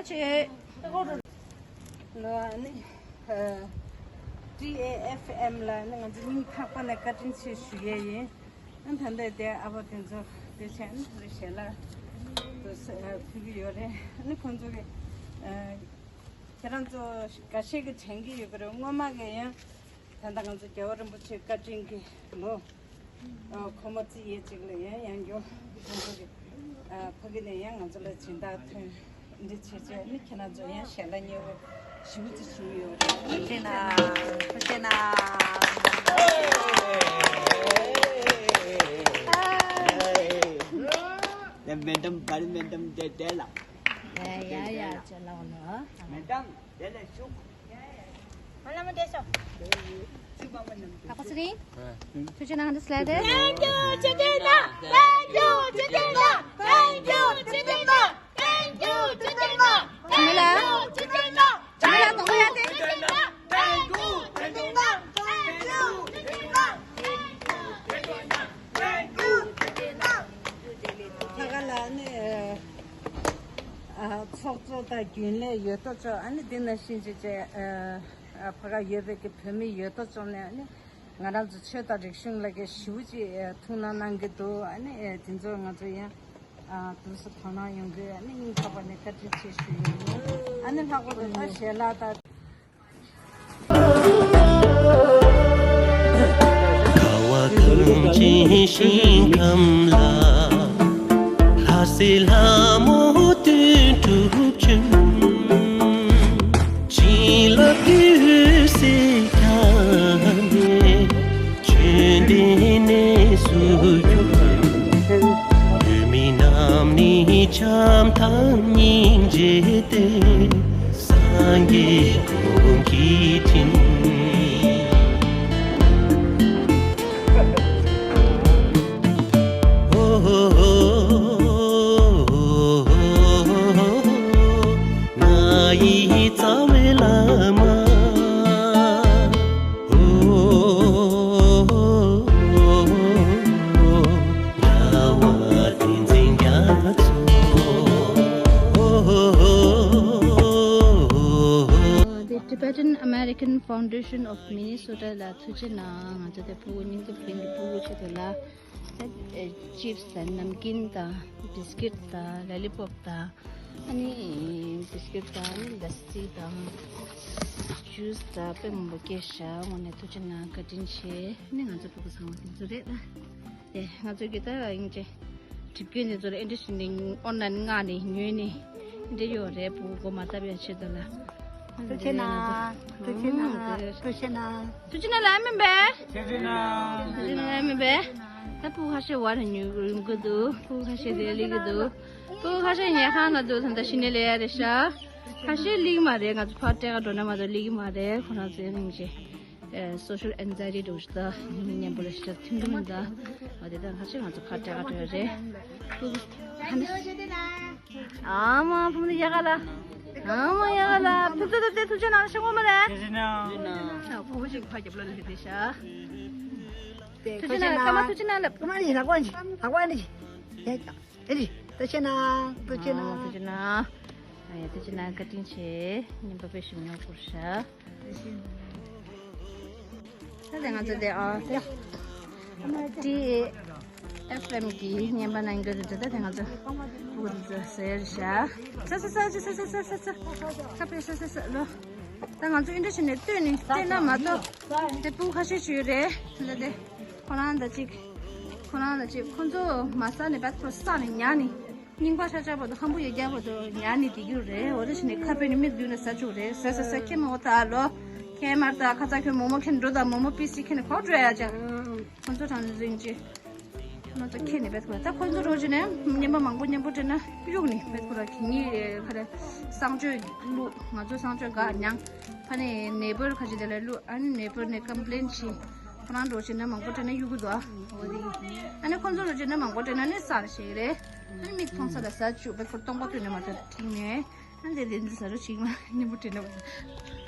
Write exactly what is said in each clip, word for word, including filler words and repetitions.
ཆེ། ལོ་ཨ་ནི་ཊི་ཨེ་ཨེཕ་ཨེམ་ལ་ནི་ང་ཚོ་སྙིང་ཐག་པ་ནས་བཀའ་དྲིན་ཆེ་ཞུ་ཡས་ཡིན། ཨ་ད་ལྟ་དེ་ཨ་ཕ་དེ་ཚོ་དེ་བྱས་ནི་རེ་ཞལ་ལག་དུ་ཕུལ་གྱི་ཡོད་རེད། ཨ་ནི་ཁོང་ཚོ་གི་ཁྱེད་རང་ཚོ་འགའ་ཤས་ཀྱིས་དྲན་གྱི་ཡོད་ཀྱི་རེད། སྔོན་མ་གི་ཡང་ད་ལྟ་ང་ཚོ་རྒྱལ་བ་རིན་པོ་ཆེ་བཀའ་དྲིན་གྱི་ལོ། ཨ་ཁོ་མོ་རྩི་ཡས་ཅིག་ལ་ཡང་ཡང་བསྐྱར་ཁོང་ཚོ་གི་ཨ་ཕ་གི་ནས་ཡང་ང་ཚོ་ལ་སྦྱིན་བདག་ཐོན་འདི་བྱས་བྱས་ནི་ཁྱེད་རང་ཚོ་ཡང་ཞལ་ལག་མཉེས་པོ་ཞེ་པོ་ཅིག་ཞུ་ཡོད་རེད། ཐུགས་རྗེ་གནང་། ཐུགས་རྗེ་གནང་། ཡ་མེ་ཌམ་བར་མེ་ཌམ་དེ་དེ་ལ། ཡ་ཡ་ཡ་ཅེ་ལ་འོ་ནོ། མེ་ཌམ། དེ་ལས་ཤུགས། ང་ལ་མ་བསྡད་སོ། ཚིག་མ་མ་ནམ། ཐག་པ་ཚེ་རིང་། ཐུགས་རྗེ་གནང་འདི་སླེབས་ཏེ། Thank you, Chitina. Thank you, Chitina. Thank you, Chitina. Thank you, Chitina. Thank you, Chitina. Thank you, Chitina. Thank you, Chitina. Thank you, Chitina. Thank you, Chitina. ད་ག་ལ་ནི་ཨ་ཚོགས་གཙོ་དང་རྒྱུན་ལས་ཡོད་དོ་ཅོག་ཨ་ནི་འདི་ན་ཤིན་ཅི་ཅེ་ཨ་ཕ་ག་ཡོད་པའི་གི་བོད་མི་ཡོད་དོ་ཅོག་ནས་ཨ་ནི་ང་རང་ཚོ་ཆོས་དང་རིག་གཞུང་ལ་གི་ཞེ་པོ་ཅིག་ཨ་ཐུགས་སྣང་གནང་གི་འདུག་ཨ་ནི་ཨ་དེ་ཚོ་ང་ཚོ་ཡང་ཨ་དུས་སུ་དོ་སྣང་ཡོང་གི་ཨ་ནི་སྙིང་ཐག་པ་ནས་བཀའ་དྲིན་ཆེ་ཞུ་ཡི་ཡིན། ཨ་ནི་ལྷག་པར་དུ་ད་ཞལ་ལག་དང་། ཁ་བ་གངས་ཅན་ཞིང་ཁམས་ལ། ལྷ་སྲས་ལྷ་མོ་དོན་གྲུབ་བྱོན། བྱིན་རླབས་ཀྱི་འོད་ཟེར་ཁྱབ་ནས། བྱོན་ལྡན་གནས་སུ་གྱུར། བོད་མི་རྣམས་ནི་བྱམས་དང་སྙིང་རྗེ་སྟེ། སངས་རྒྱས་ཀུན་གྱི་དྲིན། ང་ཡི་རྩ་བའི་བླ་མ། རྒྱལ་བ་བསྟན་འཛིན་རྒྱ་མཚོ། The Tibetan American Foundation of Minnesota ལ་ཐུགས་རྗེ་གནང་། ང་ཚོ་དེ་ཕྲུ་གུ་སྙིང་སྟོབས་ལྡན་གྱི་ཕྲུ་གུ་ཆེད་དུ་ལ་ཅིབ་སི་དང་ནམ་ཀིན་དང་བིས་ཀིཊ་དང་ལ་ལི་པོབ་དང་ཨ་ནི་བིས་ཀིཊ་དང་ལ་སི་དང་ཇུས་དང་དཔེ་མང་པོ་སྐྱེལ་ཤག་དངོས་གནས་ཐུགས་རྗེ་གནང་། བཀའ་དྲིན་ཆེ། ཨ་ནི་ང་ཚོ་ཕྲུ་གུ་ཚང་མ་དེ་ཚོ་རེད་ད། ཨེ་ང་ཚོ་གི་ད་ཡིན་ཅེ་གྲིབ་སྐྱོན་དེ་ཚོ་ལ་ཨེ་འདྲ་ཞིག་ནས་ཨོ་ན་ནི་ང་ནི་ཉོས་ནི་འདྲ་ཡོད་རེད། ཕྲུ་གུ་མ་བཏབ་ཡ་ཆེད་དུ་ལ། ཐུགས་རྗེ་གནང་། ཐུགས་རྗེ་གནང་། ཐུགས་རྗེ་གནང་། ཐུགས་རྗེ་གནང་ལ་མིན་པས། ཐུགས་རྗེ་གནང་། ཐུགས་རྗེ་གནང་ལ་མིན་པས། ད་ཕྲུ་གུ་ཁ་ཤས་བར་ནས་ཉོ་གི་འདུག་ཕྲུ་གུ་ཁ་ཤས་དེ་སླེབས་ཀྱི་འདུག་ཕྲུ་གུ་ཁ་ཤས་ཉལ་ཁང་ལ་འདུག་ད་ལྟ་གཞི་ནས་སླེབས་ཡ་རེད་ཤག་ཁ་ཤས་སླེབས་ཀྱི་མ་རེད། ང་ཚོ་ཕར་སྤྲད་ག་འགྲོ་ན་མ་གཏོགས་སླེབས་ཀྱི་མ་རེད། ཁོ་རང་ཚོའི་རིང་ཅེ། ཨེ་སོ་ཤལ་ཨེན་ཛའི་ཊི་འདྲ་བོ་ཞིག་དང་མི་མཉམ་པོ་ལ་ཞིག་མཐུན་གྱི་མིན་ད། འོ་དེ་དག་ཁ་ཤས་ང་ཚོ་ཕར་སྤྲད་ག་འགྲོ་ཡ་རེད། ཨ་མ་ཕུ་མི་ཡ་ག་ལ། ཨ་མ་ཡ་ག་ལ། ཐུགས་རྗེ་ཐུགས་རྗེ་ཐུགས་རྗེ་གནང་། ཤོག་ངོ་མ་རེད། ཐུགས་རྗེ་གནང་། ཕུ་མི་ཞིག་ཕར་རྒྱབ་ལོགས་ལ་སླེབས་བསྡད་ཤག་ཐུགས་རྗེ་གནང་། སྐར་མ་ཐུགས་རྗེ་གནང་ལབ། སྐར་མ་ནི་ལག་པ་ནི་ལག་པ་ནི་ཡ་ཀྱང་། ཨེ་རི། ཐུགས་རྗེ་གནང་། ཐུགས་རྗེ་གནང་། ཨ་ཐུགས་རྗེ་གནང་། ཨ་ཡ་ཐུགས་རྗེ་གནང་། བཀའ་དྲིན་ཆེ། ཉིན་པ་དཔེ་ཞིམ་ཉོ་བསྐུར་ཤག་ད་དེ་ང་ཚོ་དེ་ཨ་ཊི་ཨེ་ཨེཕ་ཨེམ་གི་བརྙན་པར་གནང་རྒྱུ་རེད། ད་དེ་ང་ཚོ་ཕྲུ་གུ་དེ་ཚོ་ཟེར་ཤག་ས་ས་ས་ས་ས་ས་ས་ཁ་པེ་ས་ས་ས་ལོ། ད་ང་ཚོ་ཨིན་ཌི་ཤི་ནས་ལྟོས་ནས་བལྟས་ན་མ་གཏོགས་དེ་ཕྲུ་གུ་ཁ་ཤས་ཅིག་ཡོད་རེད། ད་དེ་ཁོ་རང་ད་ཅིག་ཁོ་རང་ད་ཅིག་ཁོ་ཚོ་མ་ཟ་ནས་བད་ཁོ་ཟ་ནས་ཉལ་ནས། རྙིང་པ་ཤ་ཆག་པོ་དང་ཧམ་པོ་ཡོད་རྒྱ་པོ་དང་ཉར་ནས་བསྡད་རྒྱུ་རེད། འོ་དེ་བཞིན་ནས་ཁ་པེ་ནི་མིག་མདུན་ལ་ཟ་བཅུག་རེད། ཟ་ཟ་ཟ། ཁྱེད་མོ་ད་ལོ། ཁྱེད་མར་ད་ཁ་ཚ་ཁྱོད་མོ་མོ་ཁྱེད་འགྲོ་ད། མོ་མོ་པི་སི་ཁྱེད་ནས་གོ་འགྲོ་ཡ་ཅག་ཁོ་ཚོ་དང་རིང་ཅི། ང་ཚོ་ཁྱེད་ནས་བེད་ཁོ་ད་ཁོ་ཚོ་རོ་ཅི་ནས་རྙིང་པ་མང་པོ་མཉམ་པོ་སྤྲད་ན་གཡུག་ནི་བེད་ཁོ་ར་གི་ཉི་ཁ་རེ་གསང་སྤྱོད་བླུག་ང་ཚོ་གསང་སྤྱོད་ག་མྱང་ཕ་ནས་ནེ་བར་ཁ་ཅི་དེ་ལ་བླུག་ཨ་ནི་ནེ་བར་ནས་ཀམ་པི་ལེན་བྱེད། ཁོ་རང་འགྲོ་བྱེད་ན་མང་པོ་སྤྲད་ན་གཡུག་གི་འདུག་ཨ་འོ་དེ་ཨ་ནི་ཁོ་ཚོ་རོ་ཅི་ནས་མང་པོ་སྤྲད་ན་ནི་ས་རེ་ཞེ་གི་རེད། ཨ་ནི་མིག་མཐོང་ས་ལ་ཟ་བཅུག་པའི་ཁོར་སྟོང་པ་སྟོན་ནས་མ་ཐག་ཁྲིད་ནས། ཨ་འདི་འདི་འདི་ཟ་རུ་ཞིག་མ་ཉིན་པོ་དྲན་ནས་མ་ཐག་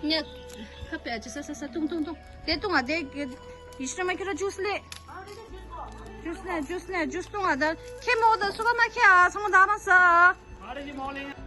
ཉ་ཁ་པེ་ཨ་ཅི་ས་ས་ས་ཏུང་ཏུང་ཏུང་དེ་ཏུང་ཨ་དེ་ཡི་ཤི་མ་ཁྱོད་ར་ཇུས་ལེ། ཇུས་ལེ་ཇུས་ལེ་ཇུས་ཏུང་ཨ་ད་ཁེ་མོ་ད་སུ་ག་མ་ཁེ་ཨ་ཚང་མ་ད་མ་ས།